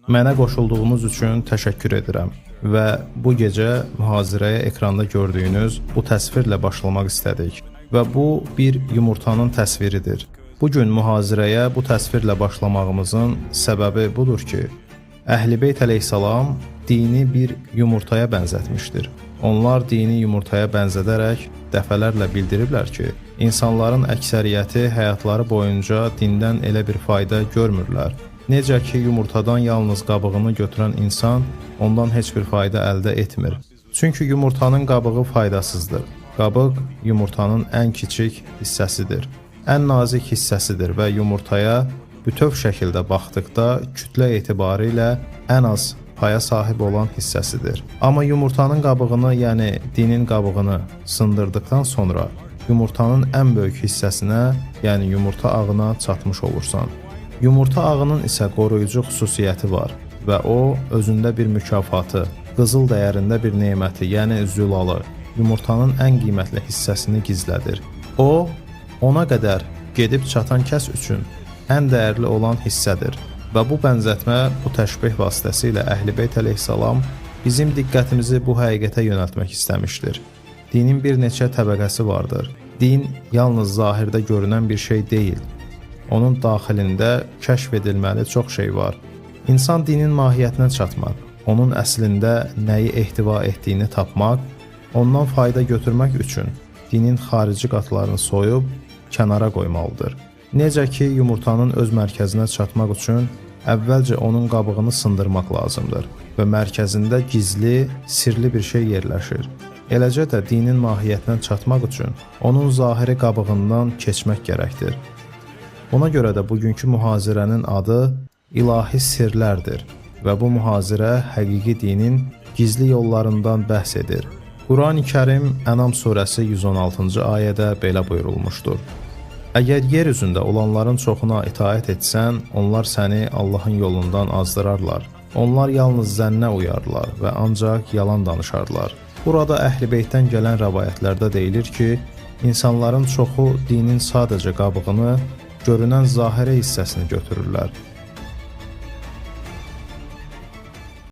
Mənə qoşulduğunuz üçün təşəkkür edirəm və bu gecə mühazirəyə ekranda gördüyünüz bu təsvirlə başlamaq istədik və bu bir yumurtanın təsviridir. Bu gün mühazirəyə bu təsvirlə başlamağımızın səbəbi budur ki, Əhl-i Beyt əleyhissalam dini bir yumurtaya bənzətmişdir. Onlar dini yumurtaya bənzədərək dəfələrlə bildiriblər ki, insanların əksəriyyəti həyatları boyunca dindən elə bir fayda görmürlər. Necə ki, yumurtadan yalnız qabığını götürən insan ondan heç bir fayda əldə etmir. Çünki yumurtanın qabığı faydasızdır. Qabıq yumurtanın ən kiçik hissəsidir, ən nazik hissəsidir və yumurtaya bütöv şəkildə baxdıqda kütlə etibarilə ən az paya sahib olan hissəsidir. Amma yumurtanın qabığını, yəni dinin qabığını sındırdıqdan sonra yumurtanın ən böyük hissəsinə, yəni yumurta ağına çatmış olursan. Yumurta ağının isə qoruyucu xüsusiyyəti var və o özündə bir mükafatı, qızıl dəyərində bir neməti, yəni zülalı, yumurtanın ən qiymətli hissəsini gizlədir. O, ona qədər gedib çatan kəs üçün ən dəyərli olan hissədir və bu bənzətmə, bu təşbih vasitəsilə Əhl-i Beyt əleyhissalam bizim diqqətimizi bu həqiqətə yönəltmək istəmişdir. Dinin bir neçə təbəqəsi vardır. Din yalnız zahirdə görünən bir şey deyil. Onun daxilində kəşf edilməli çox şey var. İnsan dinin mahiyyətinə çatmaq, onun əslində nəyi ehtiva etdiyini tapmaq, ondan fayda götürmək üçün dinin xarici qatlarını soyub kənara qoymalıdır. Necə ki, yumurtanın öz mərkəzinə çatmaq üçün əvvəlcə onun qabığını sındırmaq lazımdır və mərkəzində gizli, sirli bir şey yerləşir. Eləcə də dinin mahiyyətinə çatmaq üçün onun zahiri qabığından keçmək gərəkdir. Buna görə də bugünkü mühazirənin adı İlahi Sirlərdir və bu mühazirə həqiqi dinin gizli yollarından bəhs edir. Qurani Kərim Ənam surəsi 116-cı ayədə belə buyurulmuşdur: Əgər yer üzündə olanların çoxuna itaət etsən, onlar səni Allahın yolundan azdırarlar. Onlar yalnız zənnə uyarlar və ancaq yalan danışarlar. Burada Əhl-i Beytdən gələn rəvayətlərdə deyilir ki, insanların çoxu dinin sadəcə qabığını, görünən zahiri hissəsini götürürlər.